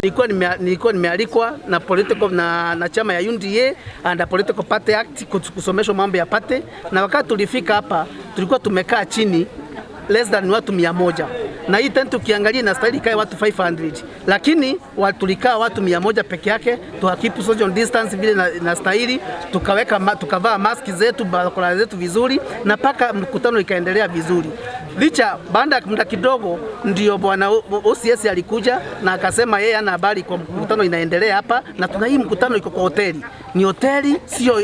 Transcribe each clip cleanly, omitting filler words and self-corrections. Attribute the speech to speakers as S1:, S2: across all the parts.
S1: Nilikuwa nimealikwa na political na chama ya UNDA and the Political Party Act kusomeshwa mambo ya party, na wakati tulifika hapa tulikuwa tumekaa chini less than watu 100, na hii tent ukiangalia inastahili kae watu 500, lakini tulikaa watu 100 peke yake, tukakeep social distance vile inastahili, tukavaa maski zetu, barakoa zetu vizuri, na paka mkutano ikaendelea vizuri. Licha baada ya muda kidogo ndio bwana OCS alikuja na akasema yeye ana habari kwa mkutano inaendelea hapa, na tuna hii mkutano iko kwa hoteli, ni hoteli,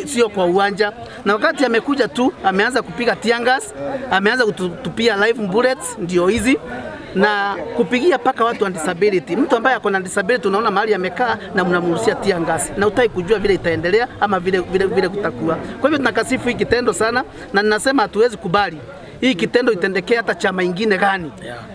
S1: sio kwa uwanja. Na wakati amekuja tu ameanza kupiga tear gas, ameanza kutupia live bullets, ndio hizi na kupigia paka watu wa disability. Mtu ambaye ako na disability unaona mahali amekaa na mnamrushia tear gas, na utai kujua vile itaendelea ama vile kutakuwa. Kwa hivyo tunakasifu hii kitendo sana, na ninasema hatuwezi kubali hii kitendo itendekee hata chama ingine gani.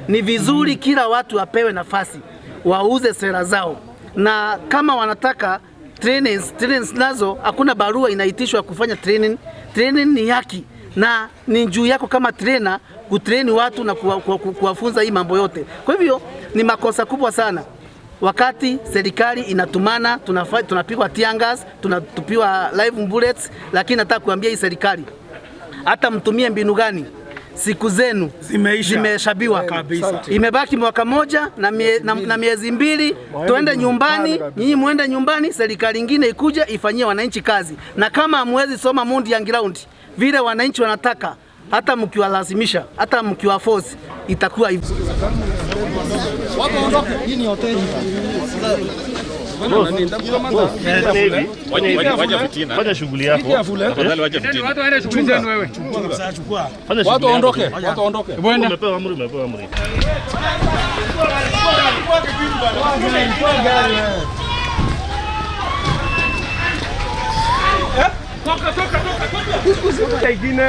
S1: Ni vizuri kila watu wapewe nafasi wauze sera zao, na kama wanataka trainings nazo hakuna barua inaitishwa kufanya training. Training ni haki na ni juu yako kama trainer kutrain watu na kuwafunza hii mambo yote. Kwa hivyo ni makosa kubwa sana wakati serikali inatumana, tunapigwa tear gas, tunatupiwa live bullets, lakini nataka kuambia hii serikali hata mtumie mbinu gani, siku zenu
S2: Zimeisha.
S1: Zimehesabiwa
S2: Kabisa.
S1: Imebaki mwaka moja na miezi 2, tuende nyumbani, nyinyi muende nyumbani, serikali ingine ikuja ifanyie wananchi kazi. Na kama hamwezi soma mundi ya ground vile wananchi wanataka, hata mkiwalazimisha, hata mkiwa force, itakuwa hivyo.
S3: Hii ni hoteli.
S4: Fanya shughuli yako.
S5: Tafadhali wacha fitina.
S6: Watu waende shughuli zenu wewe.
S4: Fanya
S5: Watu
S4: shughuli yako.
S5: waondoke, watu waondoke.
S4: Umepewa amri, umepewa amri.
S6: Toka toka toka toka.